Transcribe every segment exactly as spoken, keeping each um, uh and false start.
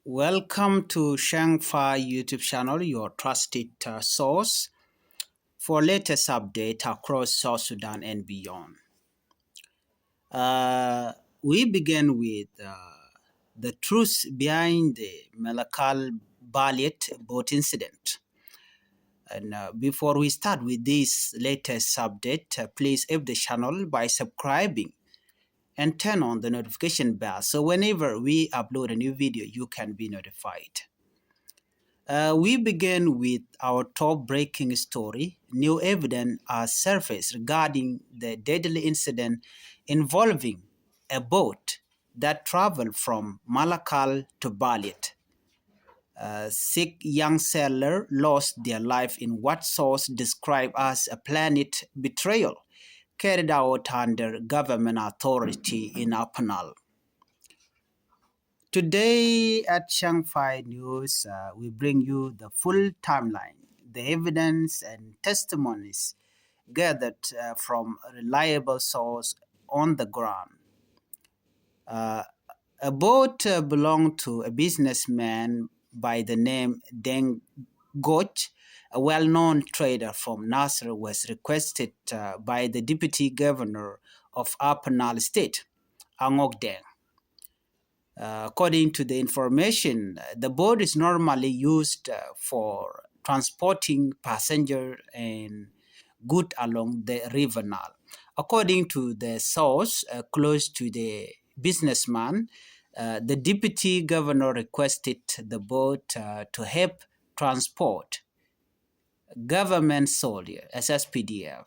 Welcome to Shangfa YouTube channel, your trusted uh, source for latest update across South Sudan and beyond. Uh, we begin with uh, the truth behind the Malakal Baliet boat incident. And uh, before we start with this latest update, uh, please help the channel by subscribing and turn on the notification bell so whenever we upload a new video, you can be notified. Uh, we begin with our top breaking story. New evidence has surfaced regarding the deadly incident involving a boat that traveled from Malakal to Baliet. Uh, six young sailors lost their life in what sources describe as a planned betrayal carried out under government authority in Upper Nile. Today at Shangfai News, uh, we bring you the full timeline, the evidence and testimonies gathered uh, from reliable sources on the ground. Uh, a boat uh, belonged to a businessman by the name Deng Goch, a well-known trader from Nasir, was requested uh, by the deputy governor of Upper Nile State, Angok Deng. Uh, according to the information, uh, the boat is normally used uh, for transporting passenger and good along the River Nile. According to the source uh, close to the businessman, uh, the deputy governor requested the boat uh, to help transport government soldier, S S P D F,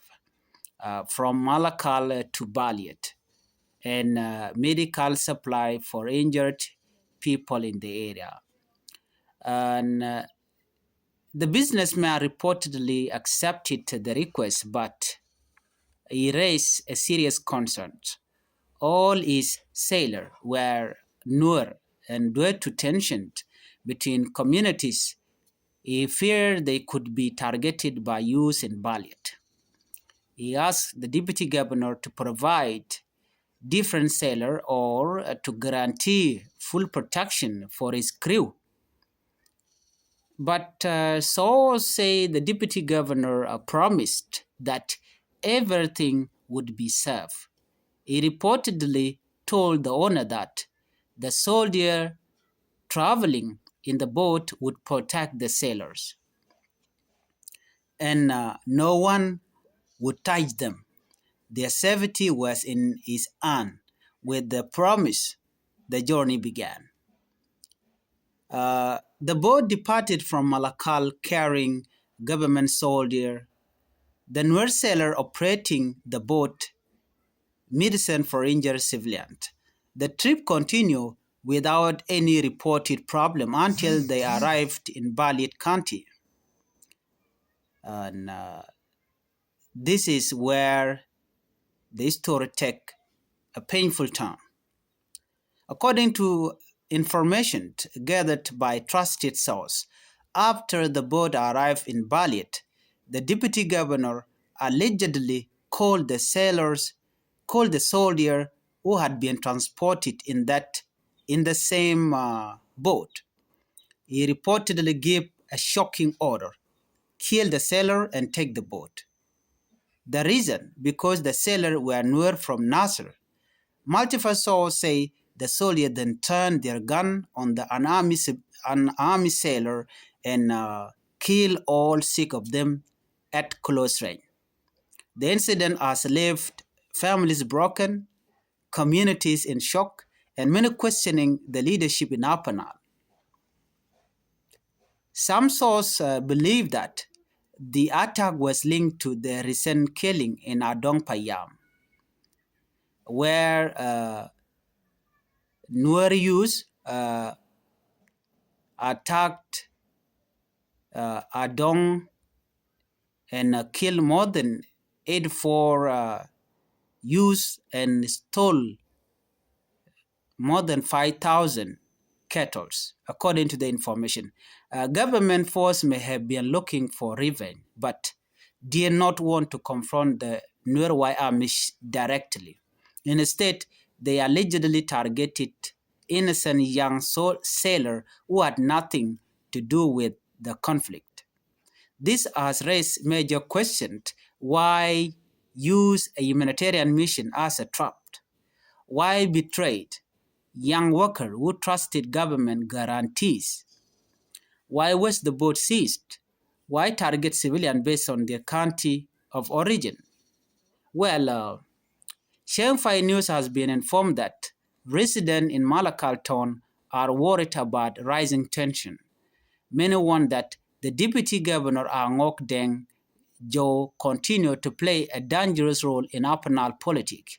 uh, from Malakal to Baliet, and uh, medical supply for injured people in the area. And uh, the businessman reportedly accepted the request, but he raised a serious concern. All his sailors were Nuer, and due to tension between communities, he feared they could be targeted by youths in Baliet. He asked the deputy governor to provide different sailor or uh, to guarantee full protection for his crew. But uh, sources say the deputy governor uh, promised that everything would be safe. He reportedly told the owner that the soldier traveling in the boat would protect the sailors and uh, no one would touch them. Their safety was in his hand. With the promise, the journey began. Uh, the boat departed from Malakal carrying government soldier. The Nuer sailor operating the boat, medicine for injured civilian. The trip continued without any reported problem until they arrived in Baliet County. And uh, this is where the story take a painful turn. According to information gathered by trusted source, after the boat arrived in Baliet, the deputy governor allegedly called the sailors, called the soldier who had been transported in that, in the same uh, boat. He reportedly gave a shocking order: kill the sailor and take the boat. The reason, because the sailor were Nuer from Nasir. Multiple sources say the soldier then turned their gun on the unarmed, unarmed sailor and uh, killed all six of them at close range. The incident has left families broken, communities in shock, and many questioning the leadership in Upper Nile. Some sources uh, believe that the attack was linked to the recent killing in Adong Payam, where uh, Nuer youth uh, attacked uh, Adong and uh, killed more than eighty-four uh, youths and stole more than five thousand kettles, according to the information. Uh, government force may have been looking for revenge, but did not want to confront the Nuer White Army directly. Instead, they allegedly targeted innocent young sol- sailor who had nothing to do with the conflict. This has raised major questions. Why use a humanitarian mission as a trap? Why betrayed young worker who trusted government guarantees? Why was the boat seized? Why target civilian based on their country of origin? Well, uh, Chiang Fai News has been informed that residents in Malakal town are worried about rising tension. Many warn that the deputy governor, Angok Deng Joe, continue to play a dangerous role in Upper Nile politics.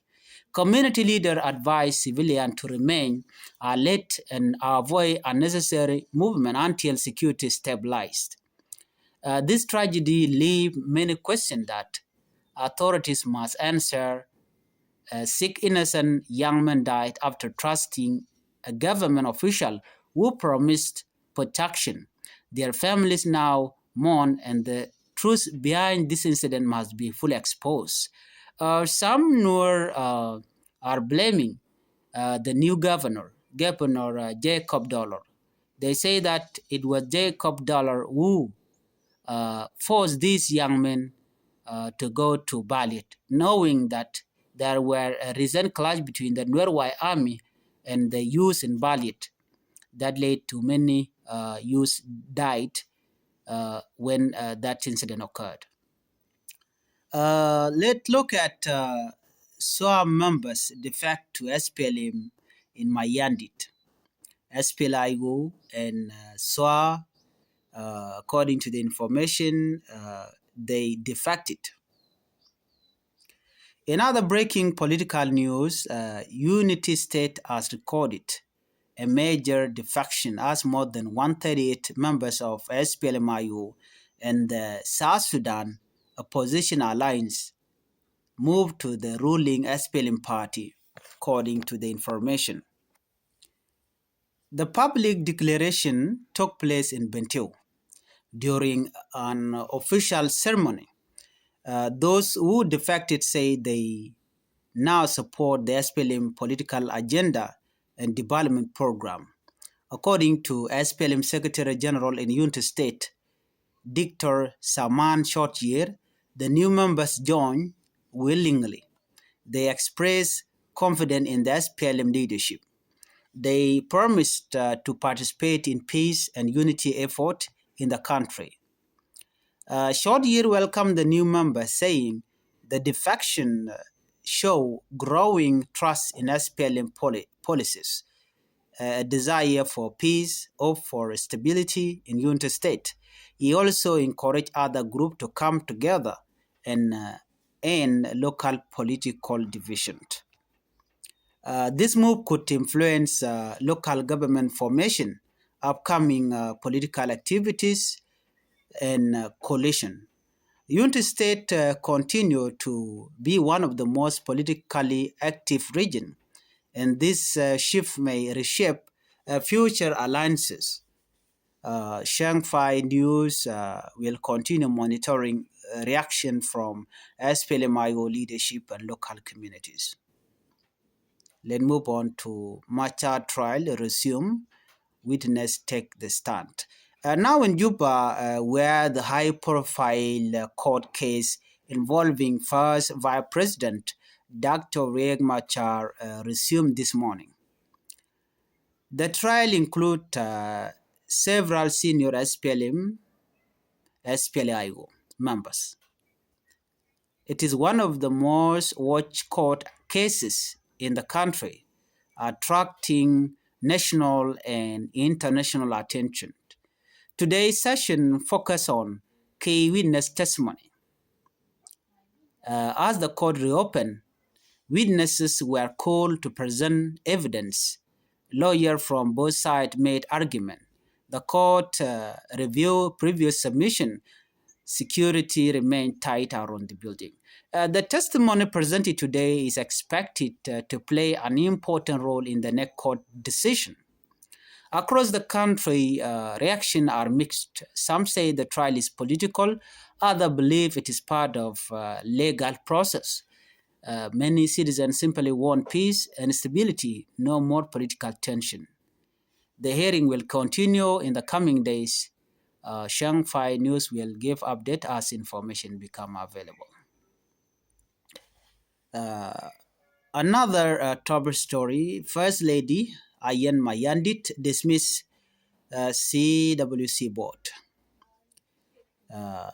Community leader advise civilian to remain alert and avoid unnecessary movement until security stabilized. Uh, this tragedy leave many question that authorities must answer. Uh, six innocent young men died after trusting a government official who promised protection. Their families now mourn, and the truth behind this incident must be fully exposed. Uh, some Nuer uh, are blaming uh, the new governor, Governor uh, Jacob Dollar. They say that it was Jacob Dollar who uh, forced these young men uh, to go to Baliet, knowing that there were a recent clash between the Nuer White Army and the youth in Baliet that led to many uh, youth died uh, when uh, that incident occurred. Uh, let's look at uh, SSOA members defect to S P L M in Mayandit. S P L I O and uh, SSOA, uh, according to the information, uh, they defected. In other breaking political news, uh, Unity State has recorded a major defection as more than one thirty-eight members of S P L M I O and the South Sudan Opposition Alliance moved to the ruling S P L M party, according to the information. The public declaration took place in Bentiu during an official ceremony. Uh, those who defected say they now support the S P L M political agenda and development program. According to S P L M Secretary General in Unity State, Doctor Saman Shortyir, the new members joined willingly. They expressed confidence in the S P L M leadership. They promised uh, to participate in peace and unity effort in the country. Uh, Shortyir welcomed the new members, saying the defection uh, show growing trust in S P L M poli- policies, a desire for peace, hope for stability in Unity State. He also encouraged other groups to come together and uh, end local political division. Uh, this move could influence uh, local government formation, upcoming uh, political activities, and uh, coalition. Unity State uh, continue to be one of the most politically active region, and this uh, shift may reshape uh, future alliances. Uh, Chiang Fai News uh, will continue monitoring uh, reaction from S P L M I O leadership and local communities. Let's move on to Machar trial resume. Witness take the stand. Uh, now in Juba, uh, where the high-profile uh, court case involving first Vice President Doctor Riek Machar uh, resumed this morning. The trial include uh, several senior S P L M, S P L I O members. It is one of the most watched court cases in the country, attracting national and international attention. Today's session focus on key witness testimony. Uh, as the court reopened, witnesses were called to present evidence. Lawyer from both sides made argument. The court uh, review previous submission. Security remained tight around the building. Uh, the testimony presented today is expected uh, to play an important role in the next court decision. Across the country, uh, reaction are mixed. Some say the trial is political, others believe it is part of uh, legal process. Uh, many citizens simply want peace and stability, no more political tension. The hearing will continue in the coming days. Uh, Shanghai News will give update as information become available. Uh, another uh, top story, First Lady Ayen Mayardit dismiss uh, C W C board. Uh,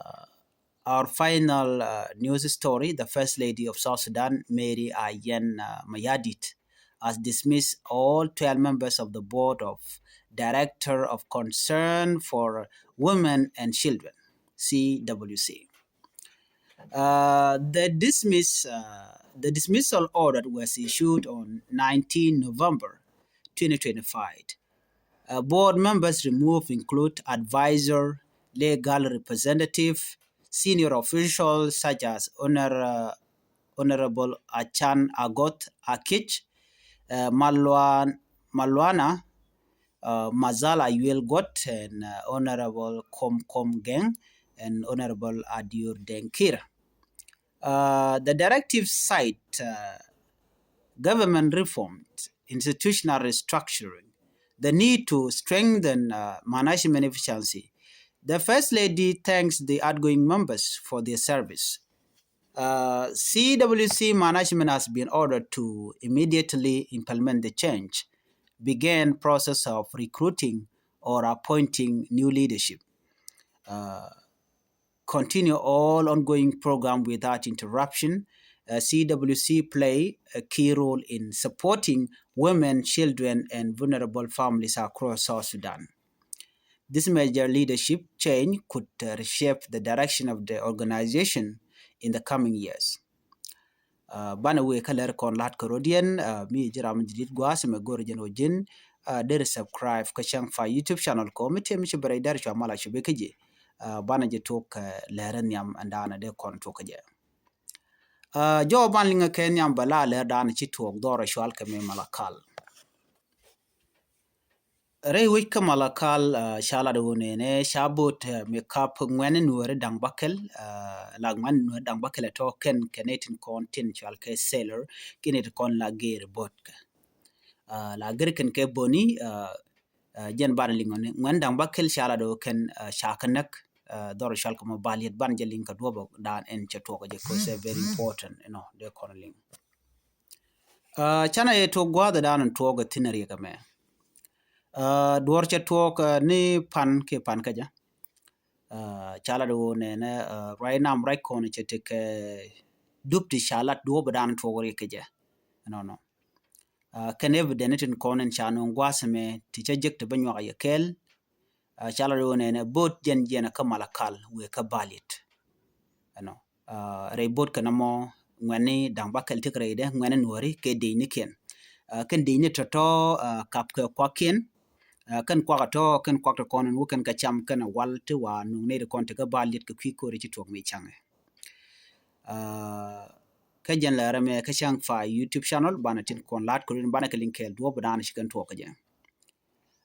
our final uh, news story, the First Lady of South Sudan, Mary Ayen uh, Mayardit, has dismissed all twelve members of the board of director of concern for women and children, C W C. Uh, the dismiss, uh, the dismissal order was issued on nineteenth November twenty twenty-five. Uh, board members removed include advisor, legal representative, senior officials such as Honor, uh, Honorable Achan Agot Akich, uh, Malwan, Malwana, uh, Mazal Ayuel Got, and uh, Honorable Kom Kom Geng, and Honorable Adur Denkir. Uh, the directive cite uh, government reform, institutional restructuring, the need to strengthen uh, management efficiency. The First Lady thanks the outgoing members for their service. Uh, C W C management has been ordered to immediately implement the change, begin process of recruiting or appointing new leadership. Uh, continue all ongoing program without interruption. Uh, C W C play a key role in supporting women, children, and vulnerable families across South Sudan. This major leadership change could uh, reshape the direction of the organization in the coming years. Uh, banɛ wee kä lɛr kɔn la̱t kɛ rɔ̱diɛn, uh, mi ji̱ ram ji̱ dit gua̱a̱th mɛ go̱r jɛn wä ji̱n, uh, der subscribe kä Changfa YouTube channel kɔ mi tëë mi ci bɛ rɛy dɛr cua mal a ci bɛ kä ji̱. Uh, banɛ ji̱ tuɔk kɛ lɛr nhiam ɛn daanɛ dee kɔn tuɔk kä jɛ. Uh, jɔw ban liŋɛ kɛ nhiam bɛ la lɛr daanɛ ci tuɔk dhɔr cual kɛ mi Malakal. Rɛy wec kä Malakal, uh, ca lat wä nɛnɛ ca bot, uh, mi kap ŋuɛn nuɔri daŋ bakɛl, uh, la ŋuɛn nuɔri daŋ bakɛl ɛ tɔ kɛn kɛ nɛ tin kɔn tin cual kɛ sailor, kɛ nɛ tin kɔn la gɛr bot kɛ. Uh, la gɛr kɛn kɛ boni, uh, uh, jɛn ban liŋɔ ni ŋuɛn daŋ bakɛl ca lat wä kɛn, uh, ca kɛ näk, uh, dhɔr cual kɛ mɔ baliet ban jɛ liŋ kɛ duɔbɔ dan ɛn cɛ tuɔk jɛ kɛ sɛ very important, you know, dee kɔn liŋ. Uh, canɛ yɛ tuɔk gua̱a̱th dan tuɔk ɛ thin riɛk ɛmɛ. Uh, duɔr cɛ tuɔk, uh, ni pan kɛ pan kä jɛ. Uh, ca lat wä nɛnɛ, uh, ruac nam ruac kɔn cɛ tekɛ dup ti ca lat duɔp dan tuɔk riɛk kɛ jɛ. Nɔnɔ. Uh, kɛn evident tin kɔn in ca nuŋ gua̱a̱th ɛmɛ ti cɛ jek ti bä nyuak yɛ kɛɛl. Uh, ca lat wä nɛnɛ bot jɛn jɛn kä Malakal wee kä Balit. Ɛnɔ. Uh, rɛy bot kɛn ɛmɔ ŋuɛni daŋ bakɛl ti kɛ rɛydɛ ŋuɛni nuɔri kɛ dicni kiɛn. Uh, kɛn dicni tɔtɔ, uh, kap kɛ kuak kiɛn. Uh, kɛn kuak tɔ kɛn kuak tɔ kɔn wä kɛn kɛ cam kɛn wal ti wa nuŋ nɛy ti kɔn ti kɛ Balit kɛ kui̱ kori ci tuɔk mi caŋɛ. Uh, kɛ jɛn lɛr ɛmɛ kɛ Changfa YouTube channel banɛ tin kɔn lat kori banɛ kɛ liŋ kɛɛl duɔp dan ci kɛn tuɔk kɛ jɛ.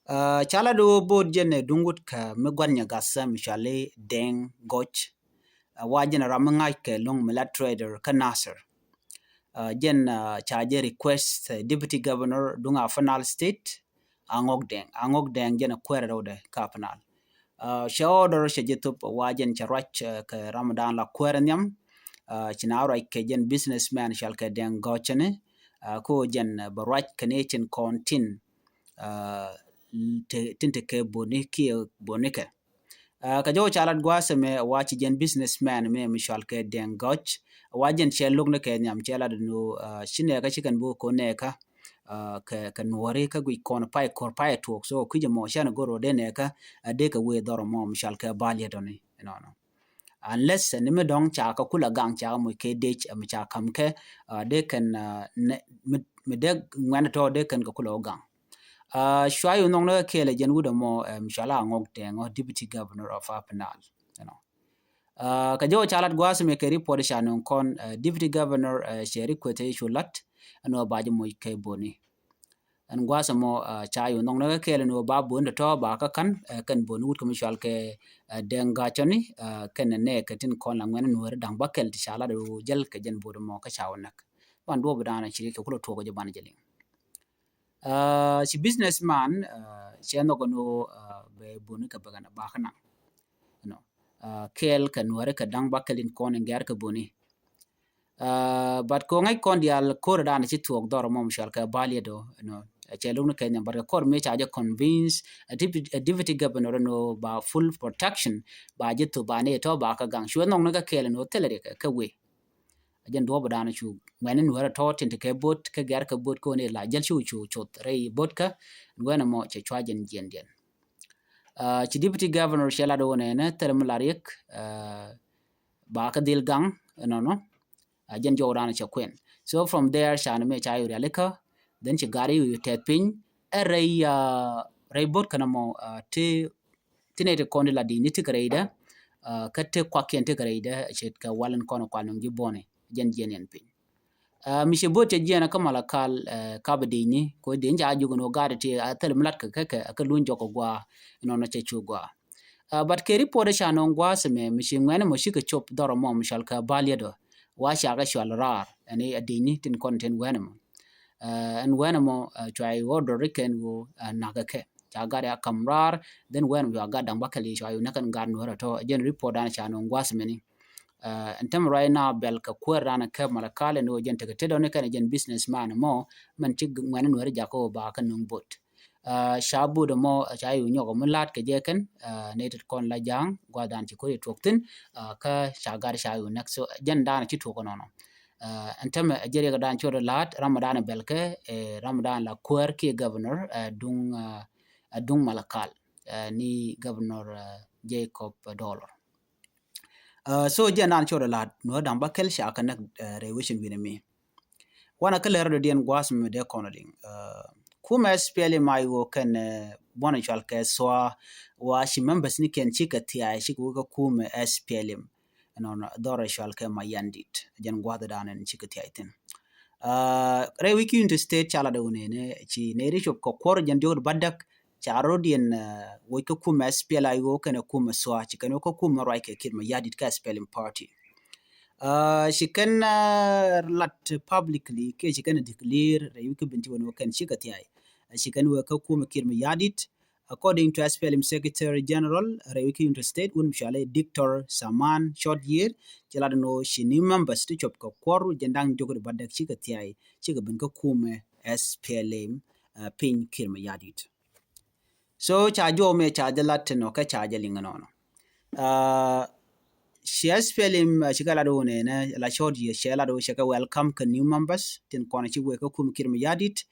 Uh, ca lat wä bot jɛn ɛ duŋ wut kɛ mi gua̱n nyɛ gath sɛ mi cuali Deng Goch. Uh, wa jɛn ram mi ŋa̱c kɛ lo̱ŋ mi la trader kä Nasir. Uh, jɛn, uh, ca jɛ request, uh, deputy governor duŋ Upper Nile State Aŋɔk Deng. Aŋɔk Deng jɛn ɛ kuɛɛr rɛwdɛ kä Upper Nile. Uh, cɛ order cɛ jɛ thop wa jɛn cɛ ruac, uh, kɛ ram dan la kuɛɛr nhiam. Uh, ci na ruac kɛ jɛn businessman cual kɛ Deng Goch ni. Uh, ko jɛn, uh, bɛ ruac kɛ ni tin kɔn tin uh, tin te kɛ boni kiɛ boni kɛ. Uh, kɛ jɔw ca lat gua̱a̱th ɛmɛ wa ci jɛn businessman mɛ mi cual kɛ Deng Goch. Wa jɛn cɛ lok ni kɛ nhiam cɛ lat nu, uh, ci nɛɛkä ci kɛn bo ko nɛɛkä. Uh, kɛ, kɛ nuɔri kä guic kɔn pay kor pay tuɔk so kui̱c ɛmɔ cɛ ni goro dee nɛɛkä, uh, dee kɛ wee dhɔr ɛmɔ mi cual kɛ Balit ɔni. Nɔnɔ. Unless ni mi dɔŋ ca kɛ kulɛ gaŋ ca kɛ muc kɛ dec mi ca kam kɛ, uh, dee kɛn, uh, mi dee ŋuɛn tɔ dee kɛn kɛ kulɛ wä gaŋ. Uh, cua yu nhɔk ni kɛ kɛɛl ɛ jɛn wut ɛmɔ, uh, mi cua la Aŋɔk Deng ɔ deputy governor of Upper Nile. You know. Uh, kɛ jɔw ca lat gua̱a̱th mi kɛ report ca nuŋ kɔn, uh, deputy governor, uh, cɛ request cu lat ɛn ɔ ba jɛ muc kɛ boni. Ɛn gua̱a̱th ɛmɔ, uh, ca yu nhɔk ni kɛ kɛɛl ni wä ba boni tɔ̱tɔ̱ ba kä ka̱n, uh, kɛn boni wut kɛ mi cual kɛ, uh, Deng Goch ni, uh, kɛn nɛ kɛ tin kɔn la ŋuɛn nuɔri daŋ bakɛl ti ca lat wä jäl kɛ jɛn boni mɔ kä ca wä näk. ban duɔp dan ci riɛk cɛ kulɛ tuɔk jɛ ban jɛ liŋ. Ah, ci businessman, ah, cɛ nhɔk ni, ah, bɛ buni kɛ bɛ kɛn a bakä naŋ. You know, ah, kɛɛl kɛ nuɔri kɛ daŋ ba kɛl in kɔn in gɛr kɛ buni. Ah, but kɛ ŋa̱c kɔn diaal kor dan ci tuɔk dhɔr mɔ mi cual kɛ baliɛ do, you know, cɛ luk ni kɛ nyam, but kɛ kor mi ca jɛ convince a deputy, a deputy governor ni ba full protection, ba jɛ thop ba ni tɔ ba kä gaŋ. Cuɛ nhɔk ni kɛ kɛɛl ni thilɛ riɛk kɛ wee. A jɛn duɔp dan cu ŋuɛni nuɛrɛ tɔ tin ti kɛ bot kɛ gɛr kɛ bot kɛ wä ni la jɛl cu cu cuth rɛy bot kä, ŋuɛni mɔ cɛ cua jɛn jiɛn diɛn. Ah, ci deputy governor cɛ lat wä nɛnɛ thil mi la riɛk, ah, ba kä dhil gaŋ, you know, no. A jɛn jɔw dan cɛ kuɛn. So from there ca ni mɛ ca yu rialikä, then ci gari yu tɛth piny ɛ rɛy, ah, rɛy bot kɛn mɔ, ah, ti ti nɛy ti kɔn di la di̱i̱ni ti kɛ rɛydɛ, ah, kä ti kuakiɛn ti kɛ rɛydɛ, ce̱tkɛ wal in kɔn kual nuŋ ji̱ buɔ̱ni jɛn jiɛn yɛn piny. Ah, mi ci bo̱o̱t cɛ jiɛn kä Malakal, eh, kap di̱i̱ni, ko di̱i̱ni ca jukɛ ni wä gaat ti a thil mi lat kɛ kɛ kɛ, kɛ luny jɔk kɛ gua̱a̱, inɔnɔ cɛ cu gua̱a̱. Ah, but kɛ report ca nɔŋ gua̱a̱ sɛ mɛ, mi ci ŋuɛni mɔ cikɛ cop dhɔrɔ mɔ mi cɔal kɛ baliɛ dɔ, wa ca kɛ cɔal raar, ɛn a di̱i̱ni tin kɔn tin wɛni mɔ. Ah, ɛn wɛni mɔ, ah, cua i order ri kɛn wo, ah, nak kɛ. Ca gat ya kam raar, then wɛn yua gat daŋ ba kɛl yi cua yu nɛkɛn gat nuɔrɛ tɔ, jɛn report dan ca nɔŋ guas mini. Ah, ɛn tɛm ruac na bɛl kɛ kuɛɛr dan kɛ Malakal ɛn ɣöö jɛn tekɛ tetdɔni kɛn jɛn businessman mɔ, mɛn ci ŋuɛn nuɔrɛ jak ɣöö ba kɛ nuŋ bot. Ah, ca bot mɔ, ca yu nyɔk mɔ lat kɛ jɛ kɛn, ah, nɛy tet kɔn la ja̱a̱ŋ, gua̱th dan ci ko̱r yɛ tuɔk thi̱n, ah, kä ca gat ca yu nɛk. So, jɛn dan ci tuɔk nɔnɔ. Ah, ɛn tɛmɛ a jɛ riɛk dan cot a la̱t ram dan bɛl kɛ, eh, ram dan la kuäär kiɛ governor, eh, duŋ, ah, duŋ Malakal, eh, ni governor, eh, Jacob Dollar. Ah, so jɛ nan cot a la̱t nuɔ daŋ ba kɛl ca kɛ nɛk, eh, rɛy wecin wi̱nɛ mi. Wanɛ kä lɛr dɔ̱diɛn gua̱a̱th mi dee kɔn a diŋ. Ah, kumɛ S P L M I O kɛn, eh, buɔnɛ cual kɛ SSOA wa ci members ni kɛn cikɛ thia̱a̱ cikɛ wä kä kumɛ S P L M. Ɛnɔnɔ dhɔrɛ cual kɛ Mayardit, jɛn gua̱th dan ɛn cikɛ thia̱a̱ ithin. Ah, rɛy wi̱c ki Unity State ca lat dee wä nɛnɛ ci nɛy ri cop kɛ kuɔr jɛn diɔk di batdäk ca rɔ̱diɛn, ah, woc kä kumɛ S P L I O kɛnɛ kumɛ SSOA, ci kɛn wä kä kumɛ ruac kɛ Kiir Mayardit kä S P L M party. Ah, ci kɛn, ah, lat publicly kiɛ ci kɛn declare rɛy wi̱c ki bin ti wä ni wä kɛn cikɛ thia̱a̱. Ah, ci kɛn wä kä kumɛ Kiir Mayardit, according to S P L M Secretary General, rɛy wi̱c ki Unity State, wun mi cualɛ Doctor Saman Chot Yier, ci lat ni wä ci ni members ti cop kɛ kuɔr jɛn daŋ diɔk di batdäk cikɛ thia̱a̱, cikɛ bin kä kumɛ S P L M, ah, piny Kiir Mayardit. So ca juɔk mi ca jɛ lat ti nɔ kä ca jɛ liŋ nɔnɔ. Ah, ci S P L M, ah, cikɛ lat wä nɛnɛ, la Chot Yier cɛ lat wä cɛ kɛ welcome kɛ new members tin kɔn ci wee kä kumɛ Kiir Mayardit.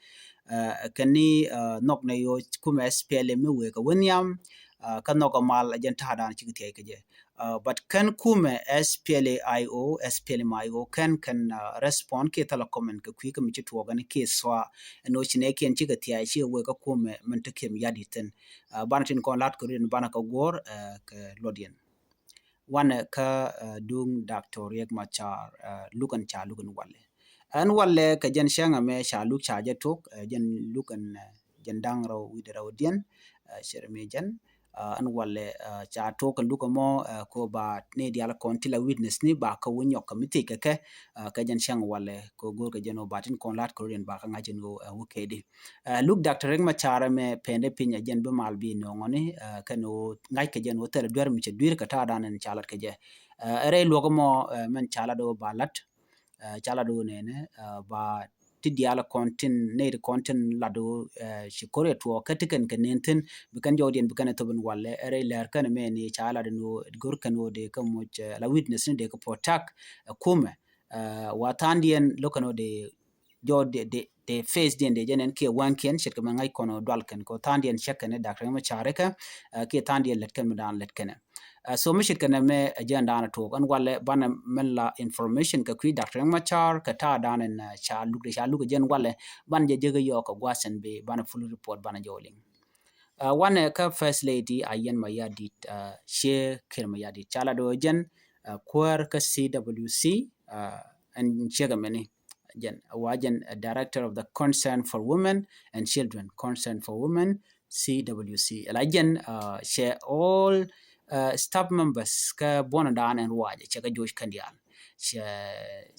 Ah, kɛ ni, ah, nhɔk nɛ yo kumɛ S P L M mi wee kɛ wä nhiam, ah, kä nhɔk a mal jɛn ta̱a̱ dan cikɛ thia̱a̱ kɛ jɛ. Ah, but kɛn kumɛ S P L A I O, S P L M I O kɛn kɛn, ah, respond kiɛ thilɛ comment kɛ kui̱ kä mi ci tuɔɔk ɛn kiɛ SSOA. Ɛn ɣöö ci nɛɛkiɛn cikɛ thia̱a̱ cikɛ wee kä kumɛ min te Kiir Mayardit thi̱n. Ah, banɛ tin kɔn la̱t kɛ rut ɛn banɛ kɛ guɔ̱ɔ̱r, ah, kɛ luɔtdiɛn. Wanɛ kä, ah, duŋ Doctor Riek Machar, ah, luk ɛn ca luk ɛn walɛ. Ɛn walɛ kɛ jɛn cäŋ ɛmɛ ca luk ca jɛ tok, ah, jɛn luk ɛn, ah, jɛn da̱ŋ rɛw wi̱cdɛ rɛwdiɛn, ah, cɛ rɛ mi jɛn. Ah, ɛn walɛ, ah, ca tok kɛ luk ɛmɔ, ah, ko ba ni diaal kɔn ti la witness ni ba kä wä nyɔk kɛ mi thiec kɛ kɛ, ah, kɛ jɛn cäŋ walɛ ko go̱o̱r kɛ jɛn wä ba tin kɔn la̱t kɛ rut ɛn ba kä ŋa̱c ɛn wä, ah, wä kɛɛdi. Ah, luk Doctor Riek Machar ɛmɛ pɛn dee piny ɛ jɛn bi mal bi nööŋɔni, ah, kɛn wä ŋa̱c kɛ jɛn wä thilɛ duer mi cɛ duer kɛ ta̱a̱ dan ɛn ca lat kɛ jɛ. Ah, ɛ rɛy luɔk ɛmɔ, ah, mɛn ca lat wä ba lat, ah, ca lat wä nɛnɛ, ah, ba ti diaal kɔn tin, nɛy ti kɔn tin lat wä, eh, ci ko̱r yɛ tuɔɔk kä ti kɛn kɛ nen thi̱n, bi kɛn jɔwdiɛn bi kɛn ɛ thop in walɛ, ɛ rɛy lɛr kɛn mɛ ni ca lat in wä, go̱r kɛn wä dee kä moc, eh, la witness ni dee kä protect, eh, kumɛ, eh, wa tha̱a̱ŋdiɛn lo̱k kɛn wä dee jɔw dee, dee, dee face diɛn dee jɛ nɛn kiɛ waŋkiɛn, ce̱tkɛ mɛ ŋa̱c kɔn wä dual kɛn kɛ wä tha̱a̱ŋdiɛn cɛ kɛn ɛ Doctor Riek Machar kɛ, eh, kiɛ tha̱a̱ŋdiɛn lät kɛn mi da̱a̱n lät kɛn ɛ. Ah, so mi ce̱tkɛ nɛ mɛ ɛ jɛn da̱a̱n ɛ tuɔɔk ɛn walɛ banɛ mɛn la information kɛ kui̱ Doctor Riek Machar kɛ ta̱a̱ da̱a̱n ɛn, ah, ca luk dee ca luk ɛ jɛn walɛ banɛ jɛ jek ɛ yɔɔk kɛ gua̱a̱th ɛn bi banɛ full report banɛ jɛ wä liŋ. Ah, wanɛ kä First Lady Ayen Mayardit, ah, ciɛ Kiir Mayardit ca la do̱ jɛn, ah, kuäär kä C W C, ah, ɛn ciek ɛmɛni. Jɛn wa jɛn, ah, Director of the Concern for Women and Children, Concern for Women, C W C. Ɛla jɛn, ah, cɛ all, ah, staff members kä buɔnɛ da̱a̱n ɛn ruacɛ cɛ kɛ joc kɛn diaal. cɛ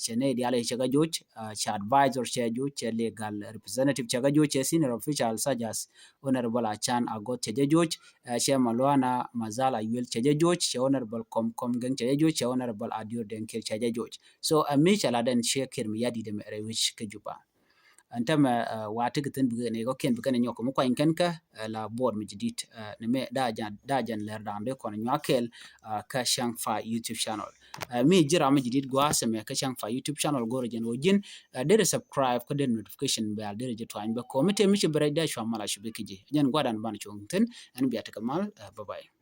cɛ nɛy diaal cɛ kɛ joc, cɛ advisor cɛ joc, cɛ legal representative cɛ kɛ joc, cɛ senior official such as Honorable Achan Agot cɛ jɛ joc, cɛ Maluana Mazal Ayuel cɛ jɛ joc, cɛ Honorable Kom Kom Geng cɛ jɛ joc, cɛ Honorable Adio Denkir cɛ jɛ joc. So ɛ mi cɛ la den cɛ kir mi yadidɛ mɛ rɛ wic kɛ Juba. Ɛn tämɛ wa ti kɛ thin bikɛ ni kɔ kiɛn bikɛ ni nyɔk mi kuany kɛn kɛ la buɔt mi jidit ni mɛ da jan da jan lɛr dan de kɔn nyuak kɛl kä Changfa YouTube channel. Mi ji̱ ram mi jidit gua̱a̱ sɛmɛ kä Changfa YouTube channel go̱rɛ jɛn wä ji̱n derɛ subscribe kä derɛ notification bell derɛ ji̱ tuany bɛ kɔ mi te mi ci bɛ rɛc dee cua mal a cubi ki ji̱ jɛn gua̱dan ban cuŋ thin ɛn bia ti kɛ mal. Bye bye.